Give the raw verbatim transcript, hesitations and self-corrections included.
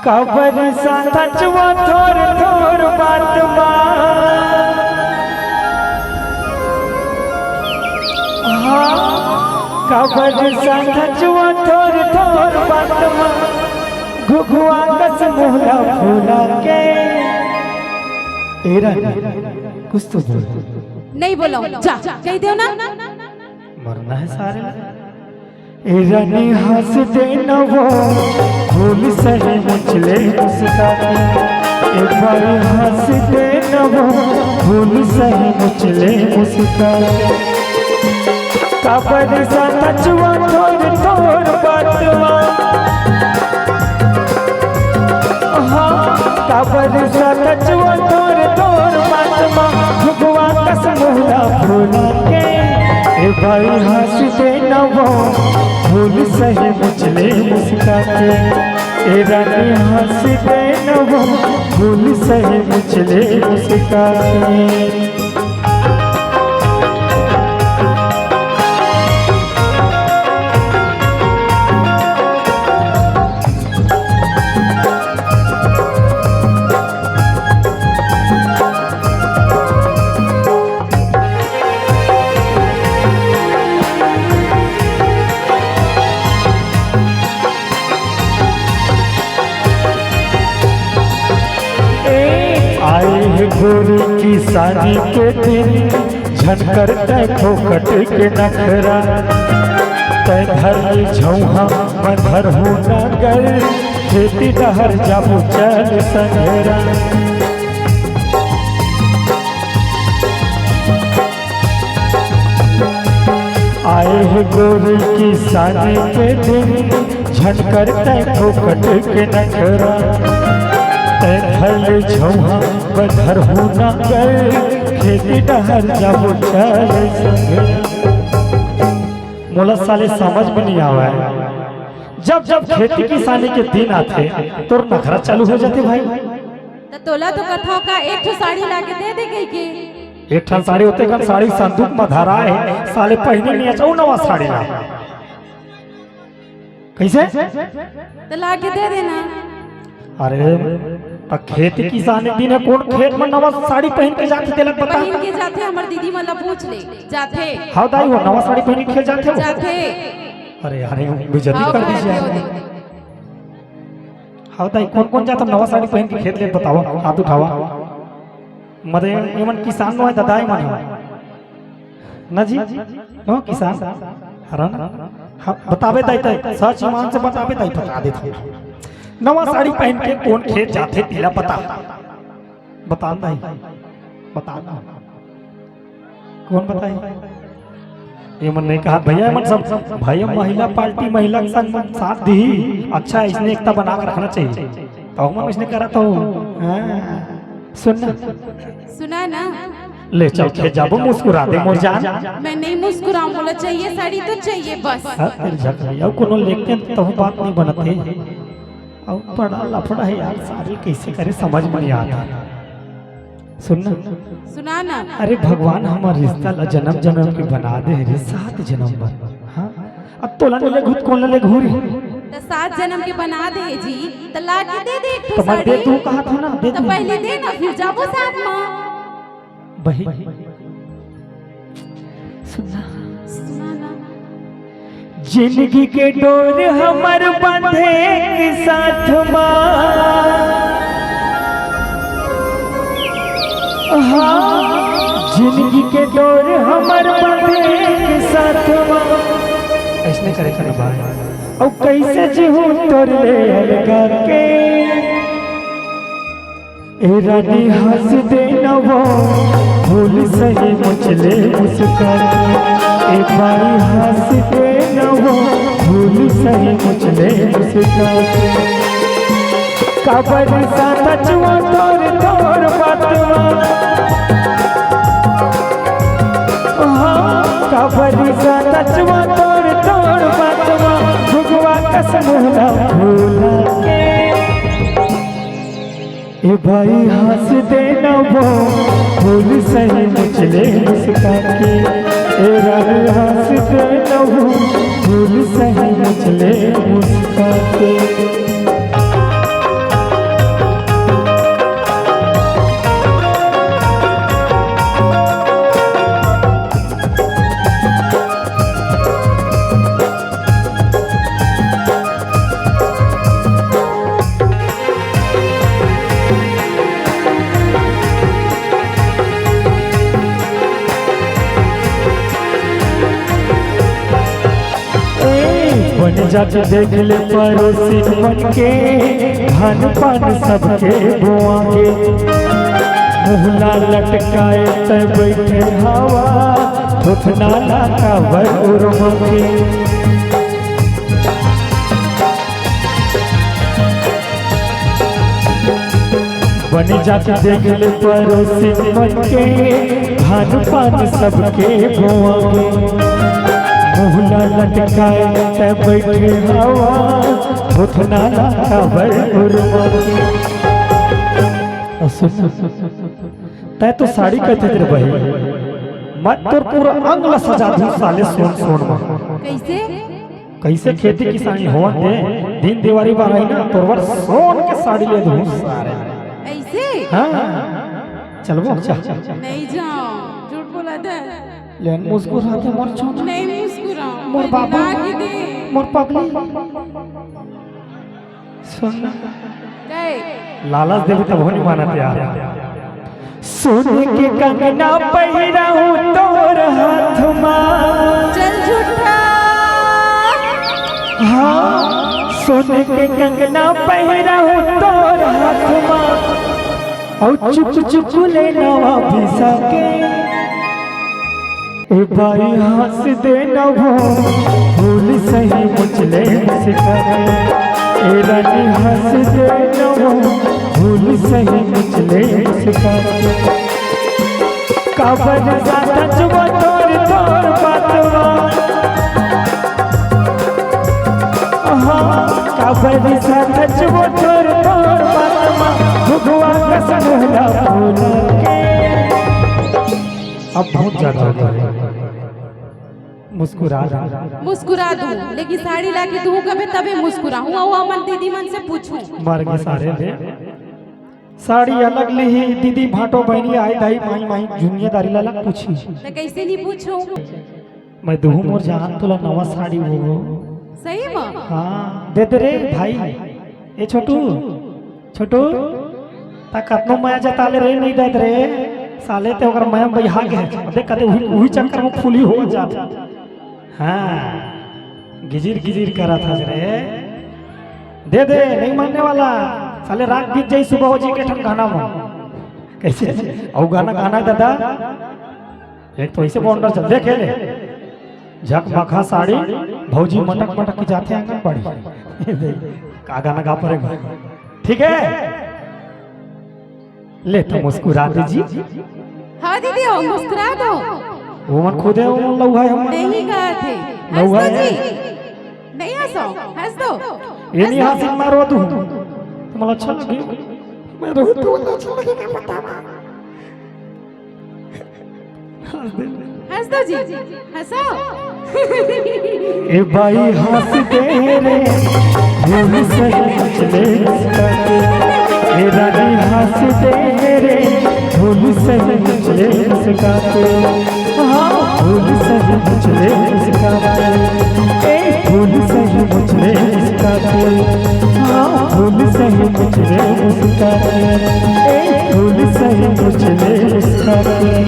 काबर सचवा थोर थोर बात मा। हाँ, काबर सचवा थोर थोर बात मा। घुघुआ कस मुहला फूला के। ए रानी, कुछ तो बोल। नहीं बोलो, जा, कह दो ना। मरना है सारे। ए रानी हंस दे न वो, भूल सही मुचले मुस्कान। एक बार हंस दे न वो, भूल सही मुचले मुस्कान। काबर सचवा थोर थोर बात मा। हाँ, काबर सचवा थोर थोर बात मा। घुघुआ कस मुहला फूला के। ए भाई हंस दे न वो, भूल सही मुचले मुस्का के। ए रानी हंस दे न वो, भूल सही मुचले मुस्का के। ए, आए हे गोरी किसानी के दिन, झन कर तै फोकट के नखरा। तै धर ले झौहा, मैं धरहूँ नांगर, खेती डहर जाबो चल संघरा। आए हे गोरी किसानी के दिन, झन कर तै फोकट के नखरा। तै धर ले झौहा, मैं धरहूँ नांगर, खेती डहर जाबो चल संघरा। मोला साले समझ में नहीं आवे, जब जब खेती किसानी के दिन आथे, तोर नखरा चालू हो जाथे भाई। त तोला तो कथौं का एक ठो साड़ी लाके दे दे कहि के। एक ठन साड़ी होथे, कन साड़ी संदूक म धरा हे, साले पहिने नइ अचऊ नवा साड़ी ला। कइसे? त लाके दे देना। अरे, त खेती किसानी दिन हे, कोन खेत म नवा साड़ी पहिन के जाथे, तेला बता। पहिन के जाथे, हमर दीदी मन ला पूछ ले, जाथे। हव दाई, वो नवा साड़ी पहिन के खेत जाथे वो? जाथे। अरे यार, ये बेइज्जती कर दीजिए यार। हव दाई, कोन कोन जाथे नवा साड़ी पहिन के खेत ले, बतावा, हाथ उठावा। मते एमन किसान नो हे, ददा एमन हे। ना जी? नो किसान? हरा ना? हाँ, बताबे दाई, दाई, सच ईमान से बताबे दाई, बता देथे। नवा साड़ी पहिन के कोन खेत जाथे, तेला बता। बता दाई, बता ना। कोन बताही? एमन नइ कहत भइया, एमन सब भाई महिला पार्टी, महिला के संग साथ दिही। अच्छा, अइसने एकता बना के रखना चाहिए। त हमन अइसने करत हो। हाँ, सुन ना। सुना ना। ले चल खेत जाबो, मुस्कुरा दे मोर जान। मैं नहीं मुस्कुराऊं, बोला चाहिए साड़ी तो चाहिए बस। हाँ, तेरे झगड़िया कोनो लेके तो बात नहीं बनत हे। अउ बड़ा लफड़ा हे यार, सारी कइसे करे समझ में नहीं आता। सुन ना। सुना ना। अरे भगवान हमर रिश्ता ला जनम जनम के बना दे हे रे, सात जनम बर। हाँ, अब तोला नइ लेगहूँ त कोन ला लेगहूँ रे? त सात जनम के बना दे हे जी, त लाके दे दे एक ठो त मैं दे साड़ी। तू कहा था ना, दे त तू। पहले दे ना, फिर जाबो साथ मा। बहिनी, सुन ना। सुना ना। जिंदगी के डोर हमर बंधे एक साथ मा। हाँ, जिंदगी के डोर हमर बंधे एक साथ मा। अइसने करे के ना भाई। अउ कइसे जीहूँ तोर ले अलगा के। ए रानी हंस दे न वो, भूल सही मुचले मुस्का के। ए भाई हंस दे न वो, भूल सही मुचले मुस्का के। काबर सचवा थोर थोर बात मा। हाँ, काबर सचवा थोर थोर बात मा। घुघुआ कस मुहला फूला के। ए भाई हंस दे न वो, भूल सही मुचले मुस्का के। ए रानी हंस दे न वो, भूल सही मुचले मुस्का के। जग देख ले परोसी मन के, धान पान सबके बोआगे। मुहला लटकाए तै बैठे हवा, थोथना ला काबर उरमागे। बनी जात देख ले परोसी मन के, धान पान सबके बोआगे। मुहला लटकाए तै बैठे हवा, थोथना ला काबर उरमागे। अउ सुन, तै तो साड़ी कहते रे बही, मैं तोर पूरा अंग ला सजा दूं साले सोन सोन मा। कइसे? कइसे खेती किसानी होवत हे, दिन देवारी बर आही ना, तोर बर सोन के साड़ी ले दूं सारे। अइसे? हाँ, चलबो, चल। नइ जांव, झूठ बोलत हे। ले मुस्कुराथे मोर छोना। नइ मुस्कुरांव, मोर बाबू, मोर पगली। सुन ना। लालच देबे तभो नइ मानत यार। सोने के कंगना पहिराहूं तोर हाथ मा। चल झूठा। हाँ, सोने के कंगना पहिराहूं तोर हाथ मा। अउ चुक चुक ले नवा बिसा के। ए बाई हंस दे न वो, फूल सही मुचले मुस्का के। ए रानी हंस दे न वो, फूल सही मुचले मुस्का के। काबर साथ जुबा तोर तोर बातवा। हाँ, काबर साथ जुबा तोर तोर बातवा। भुगवा कसम ला फूल के। अब बहुत ज्यादा हो गया। मुस्कुरा दे। मुस्कुरा दूं, लेकिन साड़ी लाके दूं कबे तबे मुस्कुराहूं। अउ हमन दीदी मन से पूछूं। मर गे सारे दे। साड़ी अलग लिही, दीदी भांटो बहिनी आई दाई माई माई जुनिया दारी ला अलग पूछी। त कइसे नइ पूछूं? मैं दूहूं मोर जान तोला नवा साड़ी वो। सही मा? हाँ, दे दे रे भाई। ए छोटू, छोटू, त कतनो मया जता ले रे, नइ दे दे रे। साले ते ओकर मया बइहा गे हे। देख कते उही, उही चक्कर में फूली हो जात। हाँ, गिजिर गिजिर करत हस रे। दे दे, नइ मानने वाला। साले रात बीत जाही, सुबह हो जाही के ठन गाना मा। कइसे? अउ गाना, गाना दादा। एक तो अइसे बॉन्डर चल, देख ले। झकमका साड़ी, भौजी मटक मटक के जाथे आंगनबाड़ी। का गाना गा परे? ठीक हे? ले तो मुस्कुरा दे जी। हाँ दीदी, हो मुस्कुरा दो। वो मन खुदे वो लउहा हे, वो मन नइ गा थे। लउहा हंस दो हे। जी। नइ हंसो, हंस दो। ये नइ हंस दो। हंसी, मैं रो दूं। तुम्हें अच्छा लगे? मैं रो दूं, अच्छा लगे, क्या बतावा? हंस दो जी, हंसो। ए बाई हंस दे रे, फूल सही मुचले मुस्का के। ए रानी हंस दे रे, फूल सही मुचले मुस्का के। हाँ, फूल सही मुचले मुस्का के। ए फूल सही मुचले मुस्का के। हाँ, फूल सही मुचले मुस्का के। ए फूल सही मुचले मुस्का के।